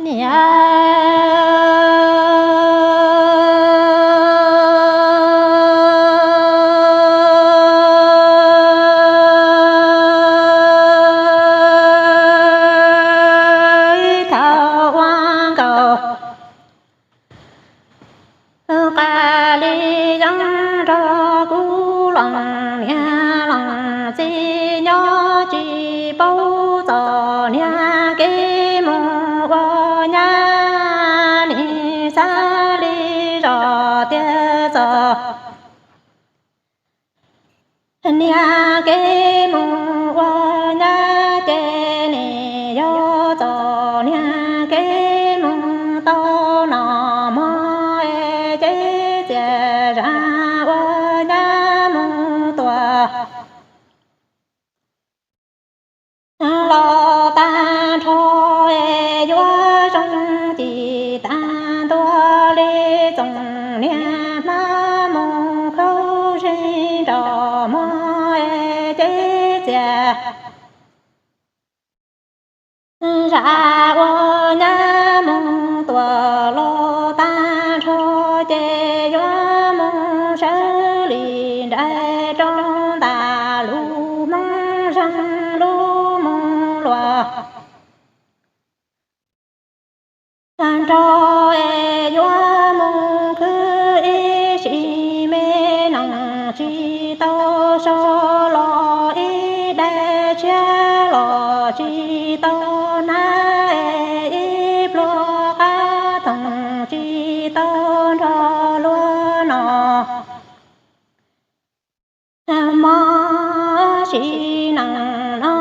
Niam thaum ua nkauj, qas li yeeb nrog kuv leej niam leej txiv nyob tsis paub txog niag kev mus ua nyab, nim xav li zog tiag txog niag kev mus ua nyab ces nim yog txog niag kev mus tau noj mov es ces txias zam ua nyab mus tua los tag nrho es yuav zoo ci tag ntua li txoos niag hmab mus khaub zig nrog mov es ces txias zam ua nyab mus tua los tag nrho ces yuav mus sawv li nraim rau ntawm lub hmoov zeeg lub mus luag nrog es yuav mus khwv ib sim me nees tsis tau so los ib daim tshiab los tsis tau hnab es ib pluag qab thooj tsis tau nrog luag noj mov sim neej no.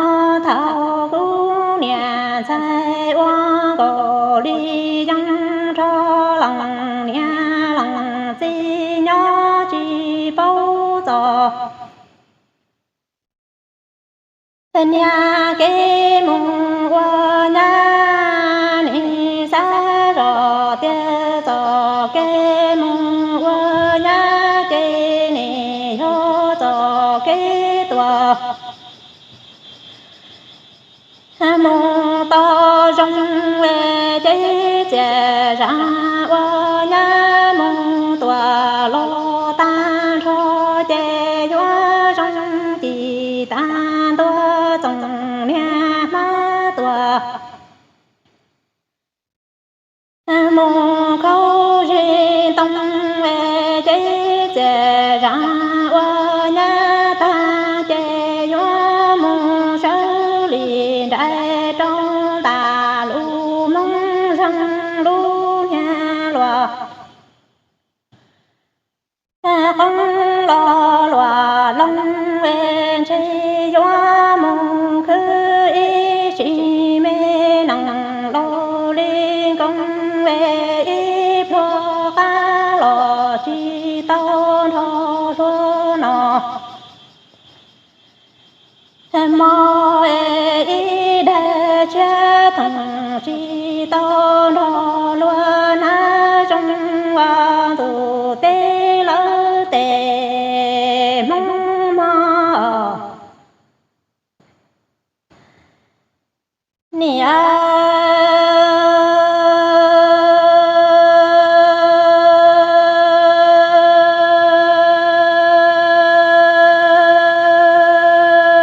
Thaum kuv niam ntxhais ua nkauj li yeeb nrog leej niam leej txiv nyob tsis paub txog niag kev mus ua nyab, nim xav zog tiag txog kev mus ua nyab ces nim yog txog kev tuag mus tau zoo es ces txias zam ua nyab mus tua los tag nrho ces yuav zoo ci tag ntua txoos niag hmab tua mus khaub zig ntoo es ces txias zam ua nyab tag ces yuav mus sawv li nraim rau ntawm lub hmoov zeeg lub niag luag qoob los luag loog es ntshe yuav mus khwv ib sim me nees laus li nkoos es ib pluag qab los tsis tau nrog luag noj mov es ib daim tshiab thooj tsis tau nrog luag hnab zoo ua ntuj teb lawv tej hmoov mog.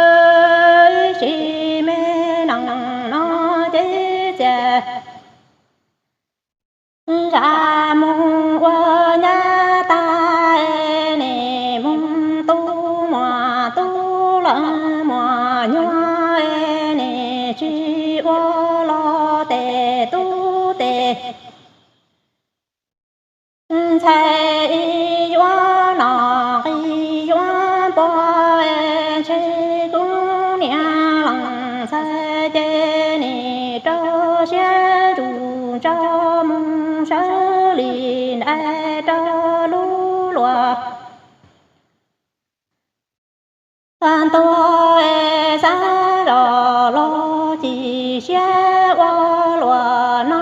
Niam sim me nees no ces txias zam mus ua nyab tag, nim mus tu muam tu leej muam nyuag, nim tsis ua los tej tub tej ntxhais yuav noj nqi yuav npua, ntshe kuv niam leej ntxhais ces nim rau siab tus ntsauj mus sawv li nraim rau lub luag ntuag, xav zoj los ci siab ua luaj no,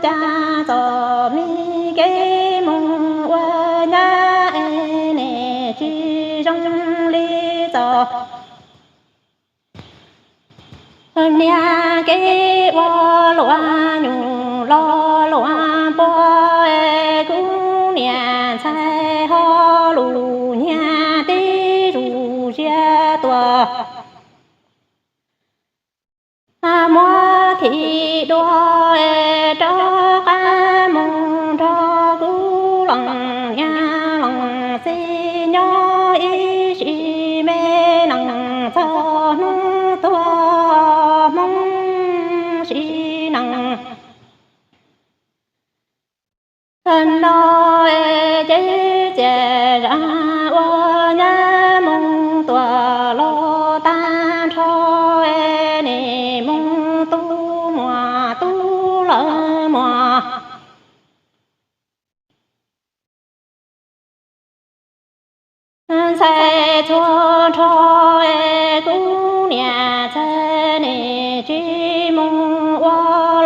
cas txom me kev mus ua nyab es nim tsis zoo li txoj niag kev ua luaj nyuj los Thim dua es rov qab mus nrog kuv leej niam leej txiv nyob ib sim me neej txog hnub tuag Hmoob sim neej. No es ces txias zam ua nyab mus tuaj los tag nrho es nim mus tub muam tub lawv muam ntxhais txhua nrho es kuv niam ntxhais nim tsis mus ua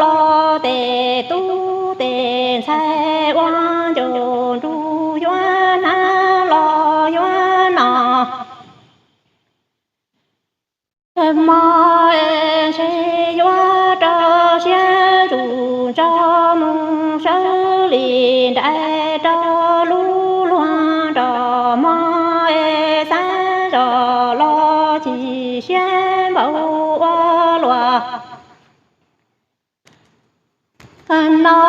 los tes tub tes ntxhais ua ncauj nruj yuav hnab los yuav no. Hmo es ntshe yuav rau siab zus tso mus sawv li nraim rau lub luag nrog hmo es xav zoj los chim siab npaum ua luaj. No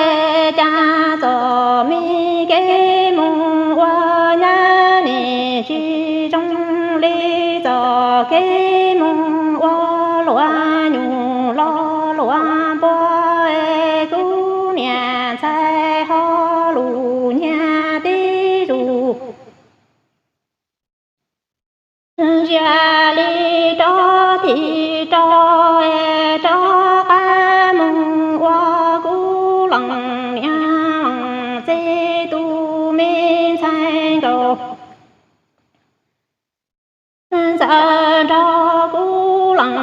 es cas txom me kev mus ua nyab nim tsis zoo li txoj kev mus ua luaj, nyuj los luaj npua es kuv niam ntxhais ho lus nyiag tib zus. Yam li rov thim rau es rov qab mus ua kuv leej niam leej txiv tus me ntxhais nkauj ntxawm nrog kuv leej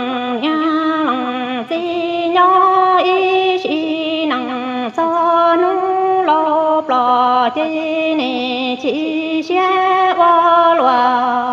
niam leej txiv nyob ib sim neej txog hnub laus ploj ces nim chim siab ua luaj.